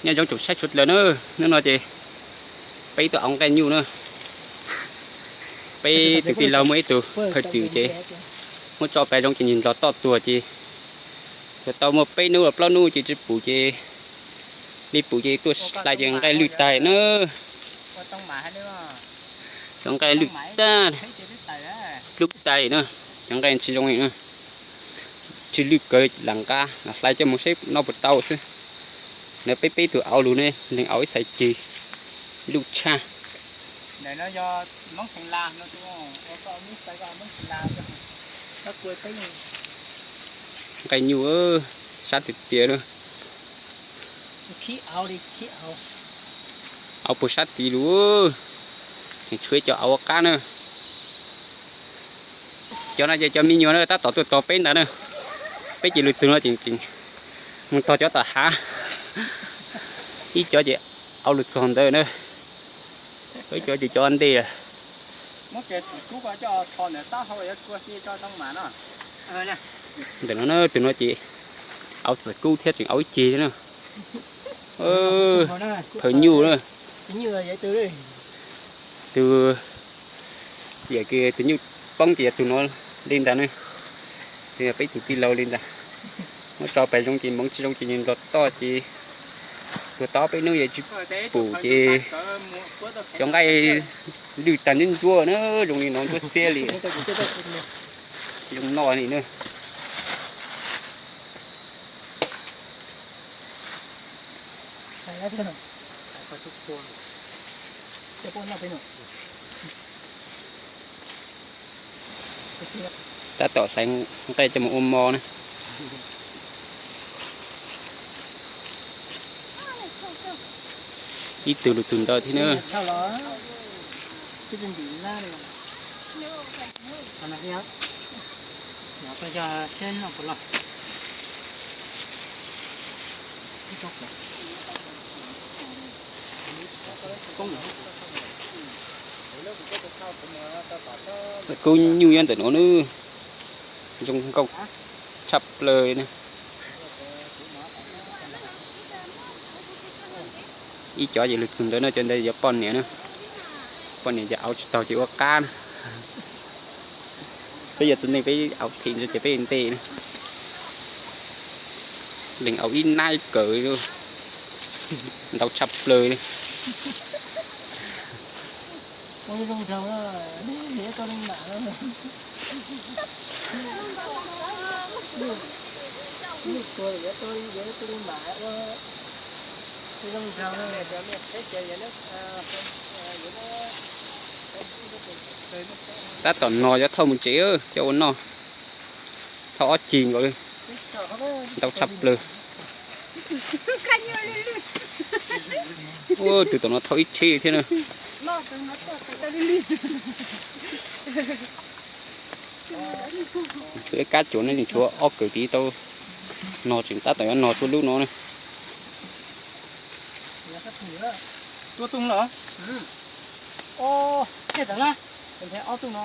Nyob zoo tsoom saib sawv daws na, hnub no ces peb tuaj auv nqaij nyuj na. Peb tus tij laug muaj ib tug phaj twm ces muab tso pem zoov ces nws nrog toj tuag ces, tuag tau muaj peb hnub los plaub hnub ces tsis pum ces, li pum ces tuaj hlais ces nqaij lwj tag na. Cov nqaij lwj tag, dlub tag na, cov nqaij tsis zoo li na. Tsis lwj kawg lam nqa los hlais coj mus seb noj puas tau xwb. Hnub peb peb tug auv lug ne, leeg auv ib txhais ceg, lwj tshaj. Nqaij nyuj sab tiag tiag na. Auv puag sab tid lug, tseem tshuav cov auv ua qab na. Cov no ces cov me nyuam na tab tom tuaj tos peb ntag na. Peb ces lug txug no ces mus tog cov tom hav. Ib cov ces auv lug txog ntawd na. Ib cov ces cov ntej. Ntawm no na, tus no ces auv txim kub thiab tseem auv ib ceg thiab na. Phaws nyuj na. Tus, tus nyuj poob ces yog tus no li ntag na. Tus peb tus tij laug li ntag. Muab tso pem zoo ces moov tsis zoo ces nws nrog toj ces tuag tau peb hnub yog tsis pum ces cov nqaij lwj tag ntsuab ntsuab na, zoo li no ntsuab xiab li. Zoo noj li na. Tab tom hlais nqaij coj mus ua mov na. Ib tug lug txug ntawd thiab na. Txim kub nyuj nyob ntawm no na, zoo nkauj tshaj plaws li na. Ib cov ces lug txug ntawd no, cov ntawd yog poj niam na. Poj niam ces auv tsis taug ces ua qab na. Peb yog txiv neej peb auv thim ntawd ces peb ntej na. Leeg auv ib nab ib kawm, ntau tshaj plaws li. Tab tom no yuav thauj mus tsev coj ua noj. Thauj ob ceg nkaus li, ntau tshaj plaws. Ua tus tom no thauj ib tsheb thiab na. Tshuav ib kab cuav ne, tshuav ob kawm tid tau no, tseem tab tom yuav no tshuav lub no na. Tua tus los? Ob tus no.